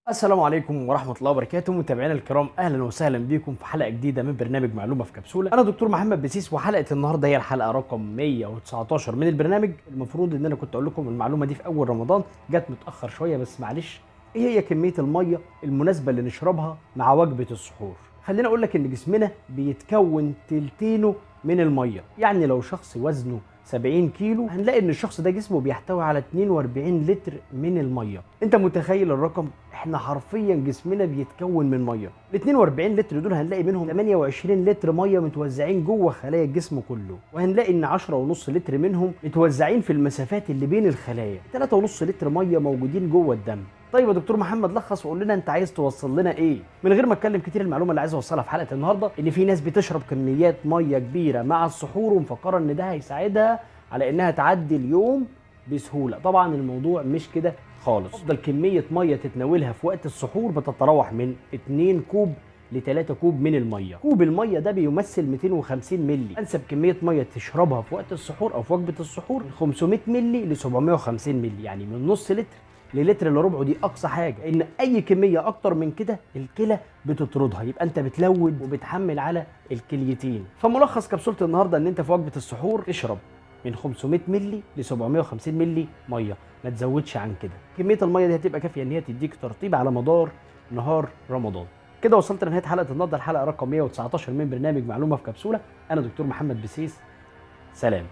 السلام عليكم ورحمة الله وبركاته، متابعينا الكرام، أهلا وسهلا بكم في حلقة جديدة من برنامج معلومة في كبسولة. أنا دكتور محمد بسيس، وحلقة النهاردة هي الحلقة رقم 119 من البرنامج. المفروض إن أنا كنت أقول لكم المعلومة دي في أول رمضان، جت متأخر شوية بس معلش. إيه هي كمية المية المناسبة اللي نشربها مع وجبة السحور؟ خليني أقول لك إن جسمنا بيتكون تلتينه من المية، يعني لو شخص وزنه 70 كيلو هنلاقي ان الشخص ده جسمه بيحتوي على 42 لتر من المية. انت متخيل الرقم؟ احنا حرفيا جسمنا بيتكون من مية. ال 42 لتر دول هنلاقي منهم 28 لتر مية متوزعين جوه خلايا الجسم كله، وهنلاقي ان 10.5 لتر منهم متوزعين في المسافات اللي بين الخلايا، 3.5 لتر مية موجودين جوه الدم. طيب يا دكتور محمد، لخص وقول لنا انت عايز توصل لنا ايه؟ من غير ما اتكلم كتير، المعلومة اللي عايز اوصلها في حلقة النهارده ان في ناس بتشرب كميات مية كبيرة مع السحور ومفكره ان ده هيساعدها على انها تعدي اليوم بسهولة. طبعا الموضوع مش كده خالص. افضل كمية مية تتناولها في وقت السحور بتتراوح من 2 كوب ل 3 كوب من المية. كوب المية ده بيمثل 250 مللي. انسب كمية مية تشربها في وقت السحور او في وجبة السحور 500 مللي ل 750 مللي، يعني من نص لتر للتر الا ربعه، دي اقصى حاجة. ان اي كمية اكتر من كده الكلى بتطردها، يبقى انت بت load وبتحمل على الكليتين. فملخص كبسولة النهارده ان انت في وجبة السحور تشرب من 500 مللي ل 750 مللي مية، ما تزودش عن كده. كمية المية دي هتبقى كافيه ان هي تديك ترطيب على مدار نهار رمضان. كده وصلت لنهاية حلقة النهارده، الحلقة رقم 119 من برنامج معلومة في كبسولة. انا دكتور محمد بسيس، سلام.